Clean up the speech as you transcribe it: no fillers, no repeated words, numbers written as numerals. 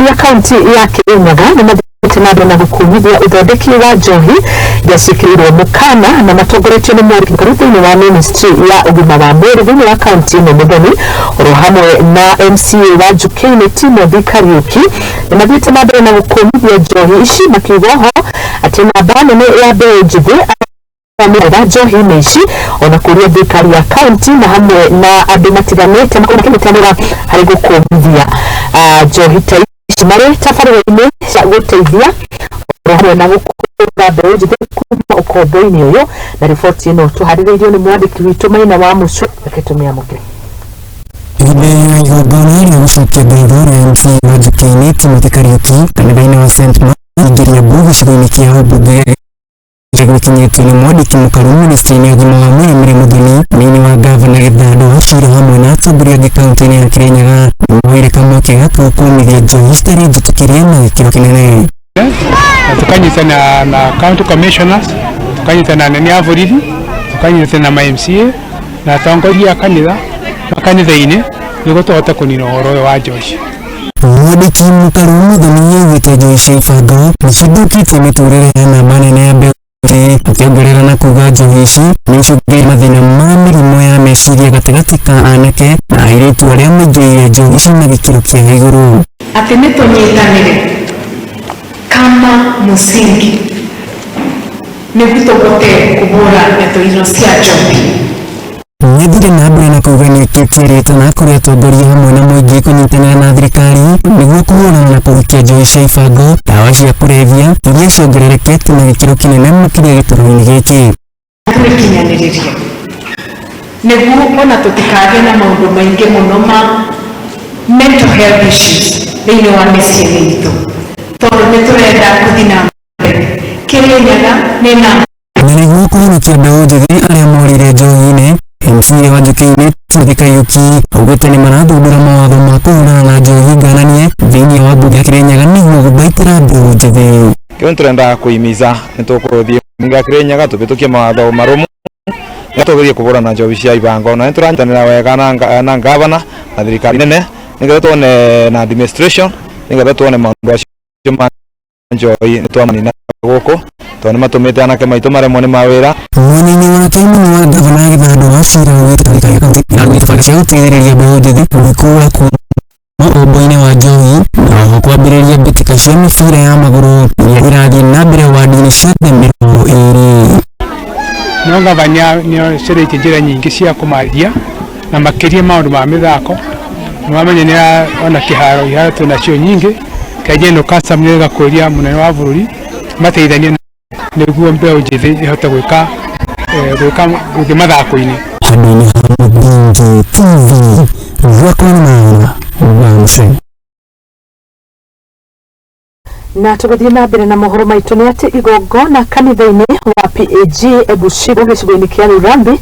Ya kaunti ya Kirinyaga nĩ mathiĩte na mbere na gũkumithia ũthondeki wa njohi iria ciĩkĩrĩirwo mũkana, na matongoretio nĩ mwandĩki mũkaru thĩinĩ wa ministry ya ũgima wa mwĩrĩ thĩinĩ wa kaunti ĩno Mũthoni, oro hamwe na MCA wa Njukĩ-inĩ Timothy Kariuki, nĩ mathiĩte na mbere na gũkũmithia njohi ici, makiuga ho atĩ namba nene ya mbeũ njĩthĩ mĩrera njohi-inĩ ici, ona kũrĩa thirikari ya kaunti na hamwe na andũ matiganĩte makorwo makĩnyitanĩra harĩ gũkũmithia njohi ta ici marĩ tabarĩra-inĩ cia gũteithia oro hamwe na gũkũra mbeũ njĩthĩ kuma ũkombo-inĩ ũyũ. Na riboti ĩno tũharĩrĩirio nĩ mwandĩki witũ Maina wa Mũcũ. Reke tũmĩamũkĩre. Ihinda ya igongona rĩa gũcokia ngatho rĩa MCA wa Njukĩ-inĩ Timothy Kariuki kanitha-inĩ wa St Mark Mbu gĩcigo-inĩ kĩa ũmbunge gĩkinyĩtio nĩ mwandĩki mũkaru ministry-inĩ ya ũgima wa mwĩrĩ Mary Muthoni, mũnini wa gavana Gĩthandũ wa Ciira, hamwe na atongoria angĩ kaunti-inĩ ya Kirinyaga, nĩmoire kamweke gaka gũkũmithia njohi citarĩ njĩtĩkĩrie na gĩkĩro kĩnene. Na tukanyitana na county commissioners, tukanyitana na anene a borithi, tukanyitana na ma MCA na atongoria a kanitha makanitha-inĩ nĩguo tũhote kũnina ũhoro ũyũ wa njohi. Mwandĩki mũkaru Muthoni augĩte njohi cia ibango nĩ cithũkĩtie mĩtũrĩre ya namba nene ya mbeũ njĩthĩ, akĩongerera na kuga njohi ici nĩ icũngĩrĩirie mathĩna ma mĩrimũ ya meciria gatagatĩ ka anake na airĩtu arĩa maingĩrĩire njohi ici na gĩkĩro kĩa igũrũ. Atĩ nĩ tũnyitanĩre kama mũsingi nĩguo tũhote kũhũra ndeto ino cia njohi. Nĩathire na mbere na kuga nĩekĩtie rĩtana kũrĩ atongoria hamwe na mũingĩ kũnyitanĩra na thirikari nĩguo kũhũrana na kũhukia njohi cia ibango, ndawa cia kũrebia iria ciongererekete na gĩkĩro kĩnene makĩria gĩtarũ-inĩ gĩkĩ. Twĩkinyanĩrĩria nĩguo ona tũtikagĩe na maũndũ maingĩ mũno ma mental health issues thĩinĩ wa mĩciĩ itũ, tondũ nĩ tũrenda gũthiĩ na mbere. Kĩrĩnyaga nĩ na Na nĩguo kũhonokia mbeũ njĩthĩ arĩa morĩire njohi-inĩ, MCA wa Njukĩ-inĩ Timothy Kariuki augĩte nĩ marathundũra mawatho ma kũhũrana na njohi ngananie thĩinĩ wa mbunge ya Kirinyaga nĩguo gũthaitĩra mbeũ njĩthĩ. Kĩu nĩtũrendaga kũimiza nĩtũkũthiĩ bunge ya Kirinyaga tũhĩtũkie mawatho marũmu nĩguo tũgerie kũhũrana na njohi cia ibango, na nĩtũranyitanĩra wega na gavana na thirikari nene nĩgetha tuone na administration nĩgetha tuone maũndũ acio ma njohi nĩtwamanina gũkũ, tondũ nĩmatũmĩte anake maitũ maremwo nĩ mawĩra. Mwena-inĩ wake, mũnini wa gavana Gĩthandũ wa Ciira augĩte thirikari ya kaunti ĩrarũgamia tabarĩra cia gũteithĩrĩria mbeũ njĩthĩ gwĩkũra kuma ũkombo-inĩ wa njohi, na oho kwambĩrĩria mbĩtĩka cia mĩbira ya magũrũ iria irathiĩ na mbere wadi-inĩ ciothe 20. No gavana nĩ acarĩtie njĩra nyingĩ cia kũmaria na makĩria maũndũ ma mĩthako. Nĩwamenya nĩ ona kĩharo, iharo twĩnacio nyingĩ. Kaingĩ custom nĩ ĩgakũria mũnene wa bũrũri mateithanie nĩguo mbeũ njĩthĩ ĩhote gwĩka gũthiĩ mathako-inĩ. Handũ-inĩ ha Mũthingi TV, gwakwa nĩ Maina wa Mũcene. Na tũgĩthiĩ na mbere na mohoro maitũ nĩ atĩ igongona kanitha-inĩ wa PAG Ebushiro gĩcigo-inĩ kĩa Rurambi.